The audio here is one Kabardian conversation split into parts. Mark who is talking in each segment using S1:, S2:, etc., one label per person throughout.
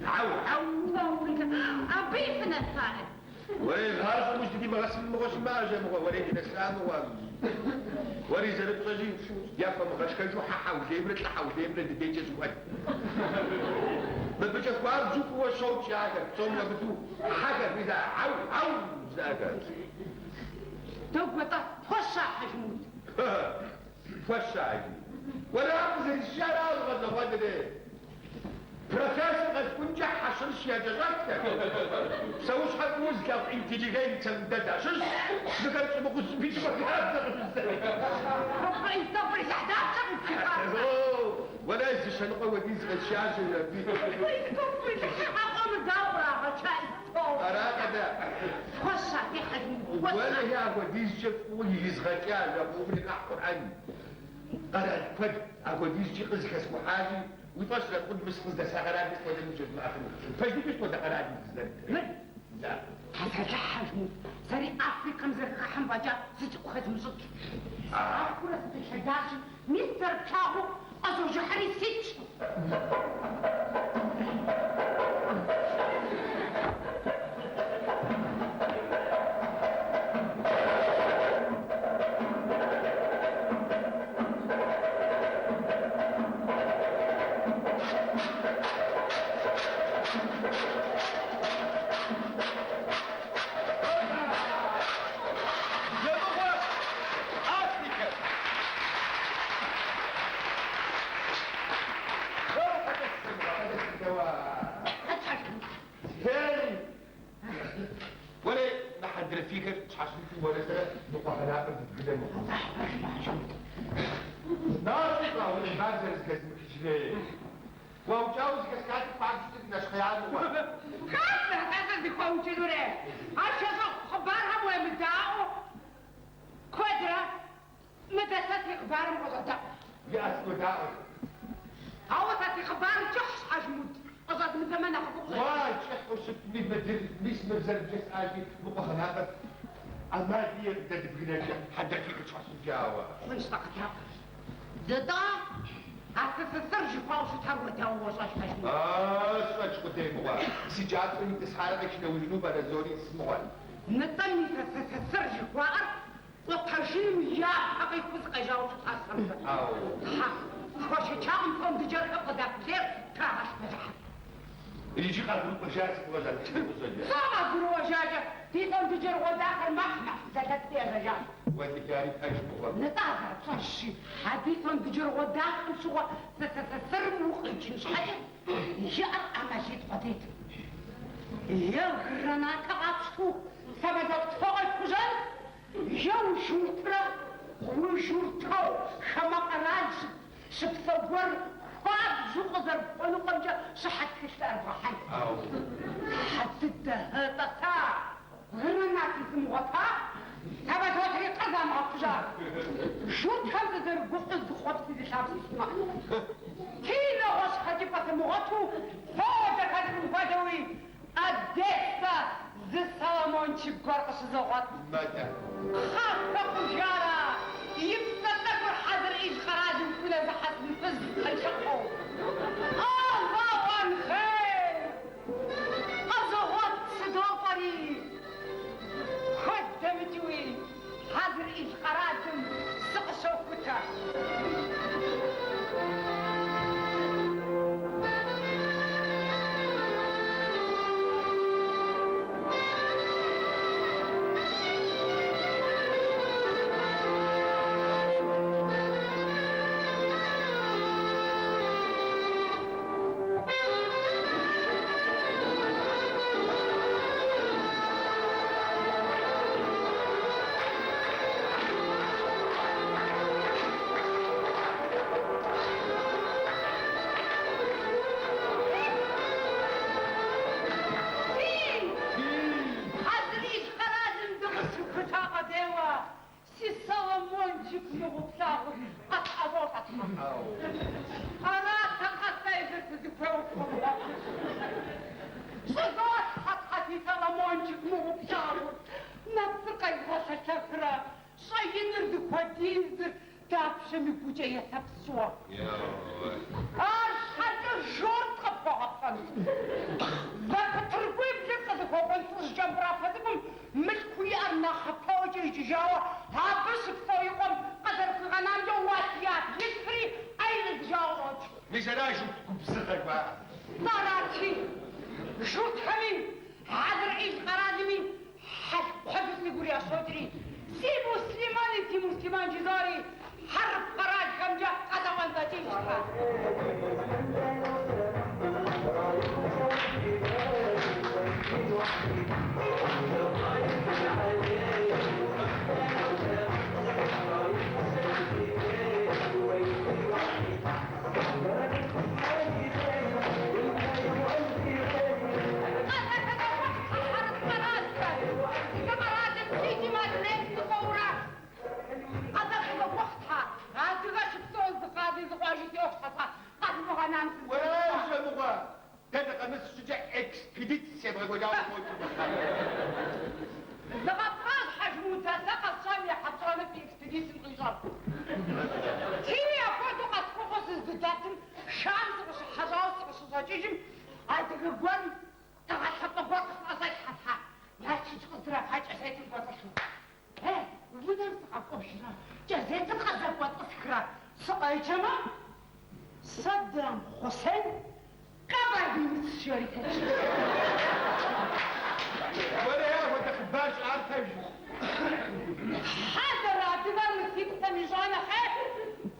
S1: Хьэу, хьэу!
S2: Абыи фынэсаӏэ.
S1: Уэрей гъащӏэм узыдимыгъэсын мыгъуэ щымыӏэжьэ мыгъуэ, уэрей дынэса мыгъуэ. Уэри зэрыпщӏэжи, яхуэмыгъэшхэжу хьэ хьэулеймрэ лӏы хьэулеймрэ ди дежкӏэ зыхуэд. Мыбыкӏэ хуабжьу фӏыуэ щокӏ ахэр, псом хуэмыдэу хьэхэр, мис а хьэу, хьэу жызыӏэхэр.
S2: Догуэ-тӏэ, пхуэща, Хьэжмуд?
S1: Пхуэща, иджы. Уэра къызэрисшара гъэщӏэгъуэнри? Профессор къэскӏункӏэ хьэ щырыщ якӏэщӏэхтэ. Псэущхьэ фӏыуэ зылъагъу интеллигенцэм дэ дащыщ, мыхэр щӏымыгъуу зыми щӏыхабзэкъым. Уэрэ зы щэныкъуэ хуэдиз къесшащ абы. Аракъэ-тӏэ? Уэлэхьи, апхуэдизкӏэ фӏыуэ иризгъэкӏа жафӏэӏуфри къахь Къурӏэн. Къэрал куэд апхуэдизкӏи къызэхэскӏухьащи, Уи фӏэщ зэрыхъун мы сыкъыздэса къэралым схуэдэ ныжезмыӏэфыну. Пэж дыдэу схуэдэ къэралым дызэрытыр.
S2: Мыр Азалыхь, Хьэжмуд, сэри Африкэм зэрыхыхьэм фӏэкӏа зы цӏыкӏу хэзмыщӏыкӏ. Сыкъакӏуэурэ сыдэлъэдащи, мис зэрыплъагъуу, къызожыхьри ситщ.
S1: Емыгъуэ Африкэр! Уэрей, мы хьэндрэфийхэр тщхьэщымыту уэрэ сэрэ мы къуэгъэнапӏэр дыбгынэ мыхъу. Нащӏэ, уи хъыбар зэрызэхэзмыхыжрей. Уаукӏауэ зэхэсхати, хуабжьу сынэщхъея мыгъуэ.
S2: Хэт атӏэ сэ зыхуэукӏынуре? А шэщӏэгъу хъыбархэм уемыдаӏуэу куэдрэ Мыдэ сэ си хъыбарым къыщӏэдэӏу.
S1: Иӏэ, сынодаӏуэ.
S2: Ауэ сэ си хъыбарыр кӏыхьщ, Хьэжмуд. Къыщӏэзмыдзэмэ нэхъыфӏу
S1: къыщӏэкӏынщ. Уа, кӏыхьу щытми, мыдыр, мис мыр зэрыбжесӏащи, мы къуэгъэнапӏэр ӏэмал иӏэкъым дэ дыбгынэкӏэ, хьэндрэфийхэр тщхьэщымыкӏауэ.
S2: Хъунщ-тӏэ, къэдаӏуэ. Дытӏэ, а СССР жыхуаӏэу щытар уэ дауэ уощӏэж, Хьэжмуд?
S1: А, сщӏэж къудей мыгъуэ. Си кӏапцӏэм итӏысхьарэ къишынэужыну пӏэрэ зори мыгъуэ.
S2: Нтӏэ, мис а СССР жыхуаӏэр Къутэжыным япэ къихуэу сыкъежьауэ щытащ сэ мыбы. Тхьэ, схуэшэчакъым сондэджэрхэм къыдах лейр трагъэлъ бэлыхьыр.
S1: Иджы къагурыӏуэжа си гугъэщ а тхылъыр.
S2: Сэ къагурыӏуэжакӏэ, ди сондэджэрыгъуэ дахэр мэхь-мэхь зэлъэтри ежьэжащ.
S1: Уэлэхьи, ари пэж мыгъуэ.
S2: Нтӏэ, а зэрыпщӏэжщи, а ди сондэджэрыгъуэ дахэм щыгъуэ СССР-м укъикӏын щхьэкӏэ, иӏэр ӏэмалитӏ къудейт. Е граната къапщтэу самолет къепхужьэн, Е ужуртрэ ужуртэу хамэ къэрал щыпсэу гуэр хуабжьу къызэрыпхуэныкъуэмкӏэ щыхьэт тхылъ зыӏэрыбгъэхьэн. Тхьэ дыдэ, атӏэ сэ гранати сымыгъуэта, самолетри къызамыгъэхужьа. Журтхэм сызэрыгуфӏэу зы хъуэпси зы лъапси симыӏэ. Ти нэгъуэщӏ хэкӏыпӏэ сымыгъуэту, фо зэхэсхым хуэдэуи, Одессэ зы Соломончик гуэр къыщызогъуэт. Кхъахэ хъужара, и псэ тӏэкӏур Хьэзрӏил къэралым хунэзыхьэсын фыз къилъыхъуэу. Аллаху хейр! Къызогъуэт сыдокӏуэри, куэд дэмыкӏыуи Хьэзрӏил къэралым сыкъыщохутэ. Хьэзрӏил къэралым дыкъыщыхута къудейуэ, си Соломончик мыгъуэ плъагъур къысӏэщӏолӏэ. Аратэкъэ сэ езыр сызыхуейуэ схуэмыгъуэтыр. Щӏызолъхьэ, тхьэ, си Соломончик мыгъуэ плъагъур, нэпсыр къезгъэлъэлъэхрэ, щӏэиныр зыхуэдизыр дапщэми гукӏэ есэп сщӏыуэ. Арщхьэкӏэ жорт къыпхуэхъуа. къыпхуэгъэпцӏэнут? Зэпытыргуиблыр къызыхуэкӏуэн лӏыжь кӏэмпӏрафэ цӏыкӏум мылъкуу иӏэр нэхъапэӏуэкӏэ икӏыжауэ, абы щыпсэу и къуэм къызэрыхуигъэнамкӏэ уэсят итхри ӏэ иридзыжауэ къыщӏокӏ.
S1: Мис ара журт губзыгъэ жыхуаӏэр.
S2: Арати, журтхэми, Азраил къэралми хьэл куэду си гур ящокӏри, си муслъымэни си муслъымэн жызоӏэри, хьэрып къэралхэмкӏэ къэзэӏуэнтӏэкӏыжт.
S1: Уэращ, мыгъуэ, дэ дыкъэмыс щӏыкӏэ экспедицэ ебгъэкӏуэкӏауэ къыщӏокӏ.
S2: Зыгъэпцӏащ, Хьэжмудэ, сэ къэсщӏам ехьэпщӏанэ фи экспедицэм къищӏэр. Ти, апхуэдэу къэскӏухьу сыздыдэтым, Шам сыкъыщыхьэщӏауэ сыкъыщыщӏэкӏыжым, адыгэ гуэрым тыгъэ лъапӏэ гуэр къысӏэщӏелъхьэ, тхьэ, Налшыч къыздраха кӏэзетым кӏуэцӏылъу. Е, унэм сыкъэкӏуэжрэ, кӏэзетыр къызэкӏуэцӏысхрэ сыкъеджэмэ, Саддам Хъусен кабардинец жери тетщ.
S1: Уэрей, апхуэдэ хъыбар щыӏар пэжу.
S2: Тхьэ, зэрыадыгэр мы си псэм ищӏа нэхъей,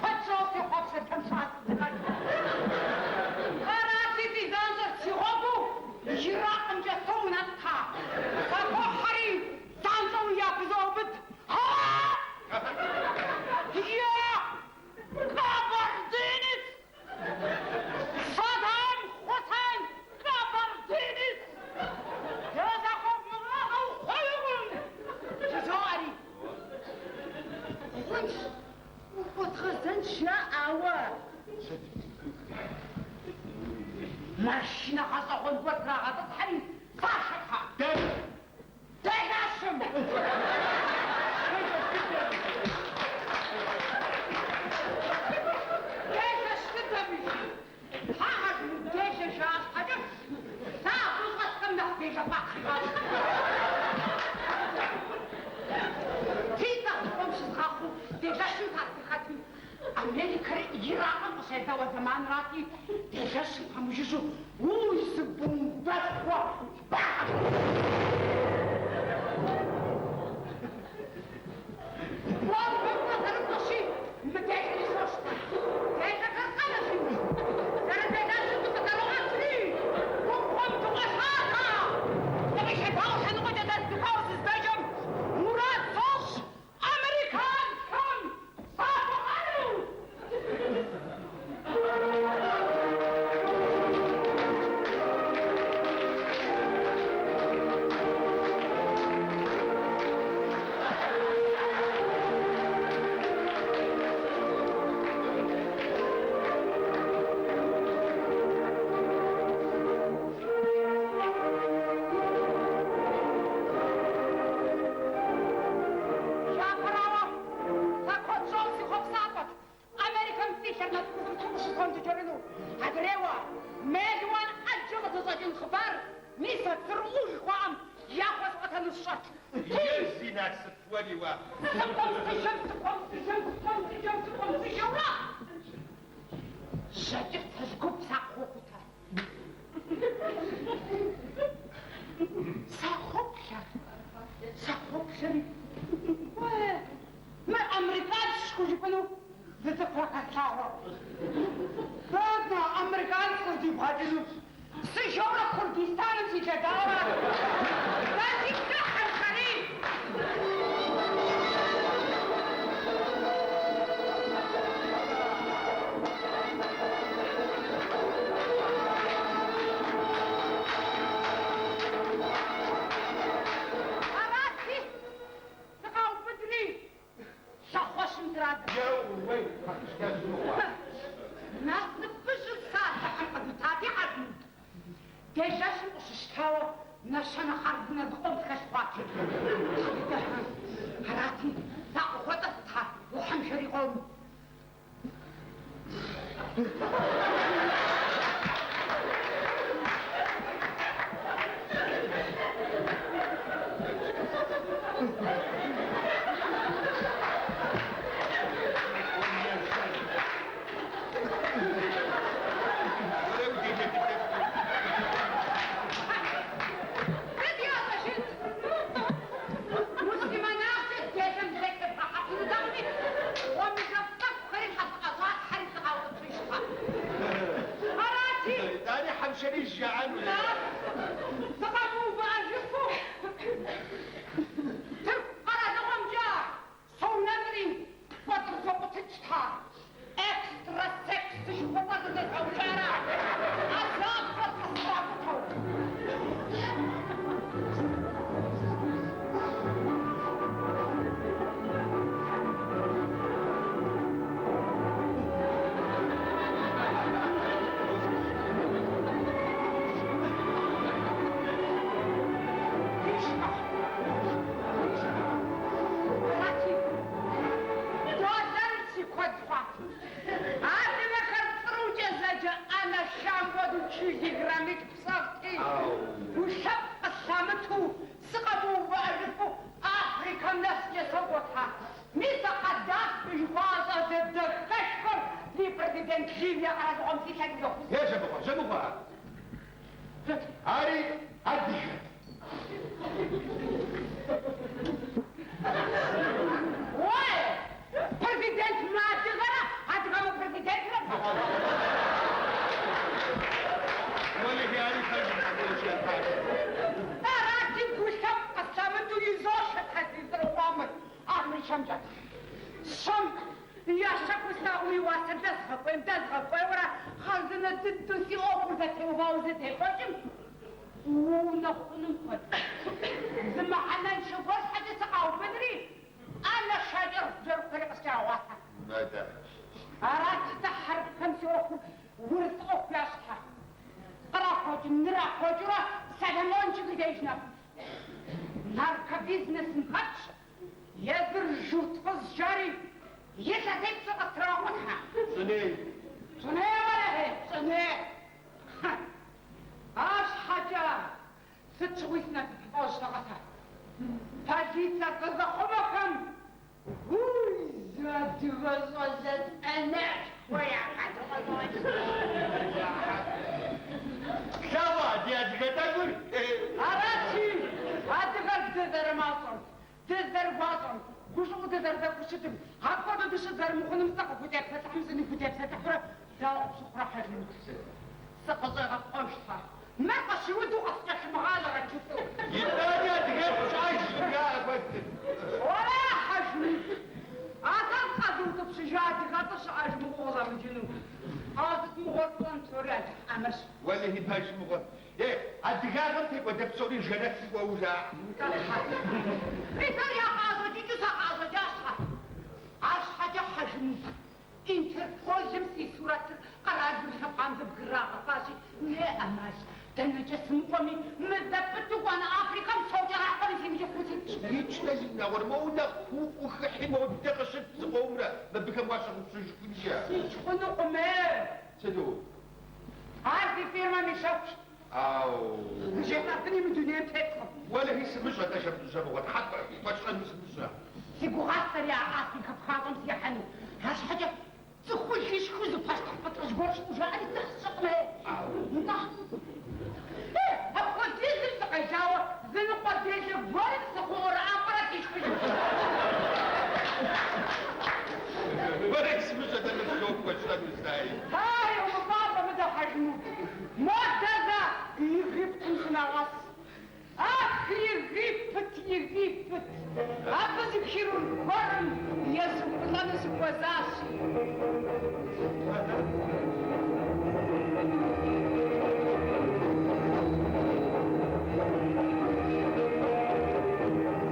S2: куэд щӏауэ сехъуапсэртэм щыӏэцӏыхэр. Арати, си занщӏэр си гъуэгуу Иракымкӏэ соунэтӏ. Сахохьэри, занщӏэу япызоубыд. Я кабардинец! Саддам Хъусен кабардинец! Дызэхуэвмыгъагъэу хъунукъым! Жызоӏэри. Хъунщ, ухуэдгъэзэнщ, жаӏауэ. Машинэ гъэщӏэгъуэн гуэр трагъэтӏысхьэри, сашэ, тхьэ.
S1: Дэнэ?
S2: Дэлэщым! Делэщ дыдэми, тхьэ, Хьэжмуд, делэ жаӏа щхьэкӏэ, сэ абы щӏэсхэм нэхъ делэ хъуат. Ти цӏэ зыкъом щызгъэхъуу делэщым саздыхэтым, Америкэр Иракым къыщезауэ зэманрати, делэщым пэмыжыжьэу уй зы бомбэшхуэ бакъэ! Бомбэм къызэрыщӏэщи, мы делэри сощтэ. Делэхэр къэнэщ иужь. Зэрыделэщу дыкъызэрогъэсри, губгъуэм дыкъуэлъатэ. Дыкъилъэтауэ лъэныкъуэкӏэ дэздыхауэ сыздэжэм, мурад сощӏ американхэм сагухьэну. Япэрауэ, сэ куэд щӏауэ си хъуэпсапӏэт Америкэм си лъэр нэткӏухуту къыщысонтыджэрыну. Адрейуэ, мелуан ӏэджэ къызыщӏэкӏын хъыбар, мис а ЦРУ жыхуаӏэм яхуэсӏуэтэну сщӏэт.
S1: Е зи насып уэри уэ.
S2: Сыкӏуэм сыжэм, сыкӏуэм сыжэм, сыкӏуэм сыжэм, сыкӏуэм сыжэурэ. Жьакӏэцэл гуп сакъыхохутэ. Сахоплъэ, сахоплъэри, уэ, мыр американцщ хужыпӏэну зы цӏыху яхэслъагъуэркъым. Дэнэ американц къыздибгъэкӏынур? Сыжэурэ Курдистаным силъэдауэ ара? Дэ си псэхэр хэри! Арати, сыкъаубыдри, лъэхъуэщым драдзэ.
S1: Еууей, пэхъущтэжь мыгъуэ.
S2: Насыпыжьыр сэ Алыхьым къызитати, Хьэжмуд. Делэщым къыщыщтауэ нэщэнэ хъарзынэ зыкъом схэлъ хъуат. Арати, сакъыхуэтӏыс, тхьэ, ухьэм жери къом.
S1: хьэмшэриж жаӏэну.
S2: Сыкъэмыувыӏэжыфу Тырку къэралыгъуэмкӏэ соунэтӏри кӏуэцӏрызокъутыкӏ, тхьэ. Экстрасекс жыхуэпӏэр зэзгъэукӏарэ а закъуэр къыстракъутэу. Арати, долларыр си куэд хъуат. Адыгэхэр цӏрукӏэ зэджэ ӏэнэ шам хуэдэу килограммитӏ псэфти, гу лъэпкъ къыслъамыту, сыкъэмыувыӏэжыфу Африкэм нэскӏэ сокӏуэ, тхьэ. Мис а Къэддафи жыхуаӏэ щӏалэ дахэшхуэр зи президент Ливие къэралыгъуэм си лъэр ирохус.
S1: Е, Жьэмыгъуэ, Жьэмыгъуэ! Ари адыгэт.
S2: Уей! Президент мыадыгэрэ адыгэ мыпрезидентрэ?
S1: Уэлэхьи, ари пэжым, хьэкӏуэщ я пашэ.
S2: Арати, гу лъэпкъ къыслъамытэу изощэ тхьэ си цӏру къомыр Африкэмкӏэ. Сом я щэхуу слъагъум и уасэр дэзгъэкӏуейм, дэзгъэкӏуейуэрэ хъарзынэ дыдэу си ӏуэхур зэтеувауэ зыдекӏуэкӏым, уунэхъуным хуэдэ. Зы мыхьэнэншэ гуэр щхьэкӏэ сыкъаубыдри, ӏэнэ ша кӏэрыхубжьэрыхухэри къыскӏэрагъуатэ. Арати-тӏэ хьэрыпхэм си ӏуэхур урыс ӏуэху ящӏ, тхьэ. Кърахуэкӏ, нрахуэкӏыурэ Соломончик и деж нэс. Наркобизнесым хэтщ, езыр журт фызщ жари, илъэсипщӏ къыстракъутэ.
S1: Пщӏыней.
S2: Пщӏыней, уэлэхьи, пщӏыней. Арщхьэкӏэ сыт щыгъуи сынасыпыфӏэжьтэкъэ сэ. Полицэ сызыхъумэхэм уй, зы адыгэ щӏалэ цӏынэшхуэ яхэту къыщӏокӏ.
S1: Плъэгъуа ди адыгэ тӏэкӏур?
S2: Арати, адыгэр дызэрымащӏэм, дызэрыгуащӏэм, гущӏыӏуу дызэрызэхущытым, апхуэдэу дыщыт зэрымыхъунум сыкъыхутепсэлъыхьым сыныхутепсэлъыхьурэ дауэ къыпщыхъурэ, Хьэжмут? Сыкъыщӏегъэпхъуэж, тхьэ. Мыр къыщиуду къыскӏэлъымыгъажьэрэт жысӏэу.
S1: Итӏани адыгэлӏ щыӏэжкъым, жаӏэ куэдым.
S2: Уэра, Хьэжмут! А сэ сыкъэзыутӏыпщыжа адыгэлӏыр щыӏэж мыгъуэу къыщӏэмыкӏыну. Ауэ сыт мыгъуэр пщӏэн псори Алыхь ӏэмырщ.
S1: Уэлэхьи, пэж мыгъуэ. Е, адыгагъэм текӏуэдэ псори жэнэтым кӏуэу жаӏэ.
S2: Нтӏэ, тхьэ. Мис ар я къащӏэкӏыкӏыу сакъыӏэщӏэкӏащ, тхьэ. Арщхьэкӏэ, Хьэжмут, Интерполым си сурэтыр къэралым лъэпкъам зэбграгъэфащи, неӏэмал, дэнэкӏэ сымыкӏуэми, мы зэпыту кӏуэн Африкэм сокӏэрахъуэри симыкӏыфу ситщ.
S1: Икӏ дэ зиунагъуэр, моуэ нэхъ куукъыу хыхьи, модэ къыщыт зыкъомрэ, мыбыхэм уащыгъупщыжыхункӏэ.
S2: Сикӏ хъунукъым, е.
S1: Сыту?
S2: Ар ди фирмэм и щэхущ.
S1: Ау.
S2: Жесӏэфыни мы дунейм теткъым.
S1: Уэлэхьи, сымыщӏэ-тӏэ, Жьэмыгъуэ, тхьэ, хуэсщӏэну сымыщӏэ.
S2: Си гугъат сэри а Африкэ пхъащӏэм сихьэну. Арщхьэкӏэ цӏыхул ишхыу зы пащтыхь пӏытӏыжь гуэр щыӏэу жаӏэри дзыхь сщӏыкъым, е. Нтӏэ. Е, апхуэдизым сыкъелауэ зы ныкъуэделэ гуэрым сыхъуӏуэрэ пӏэрэ сишхыжу?
S1: Уэлэхьи, сымыщӏэ-тӏэ, мы псом хуэсщӏэну сэ.
S2: Ай, умыпӏащӏэ мыдэ, Хьэжмут. Модэ зэ Египетым сынэгъэс. Ах, Египет, Египет! Абы зы хирург гуэрым езухылӏэну сыхуэзащ. Си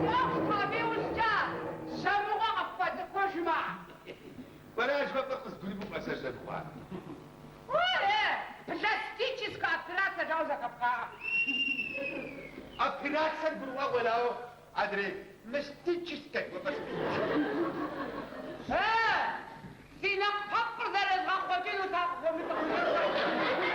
S2: ӏуэху абы иужькӏэ Жьэмыгъуэ къыпхуэцӏыхужмэ.
S1: Уэра жыхуэпӏэр къызгурымыӏуэ сэ, Жьэмыгъуэ.
S2: Уэ, пластическэ операцэ жаӏэу зэхэпхакъэ?
S1: Операцэр гурыӏуэгъуэщ, ауэ адрей мистическэ жыхуэпӏэр сыт?
S2: Э, си нэпкъпэпкъыр зэрезгъэхъуэкӏыну сакъыхуэмытӏыхъужын.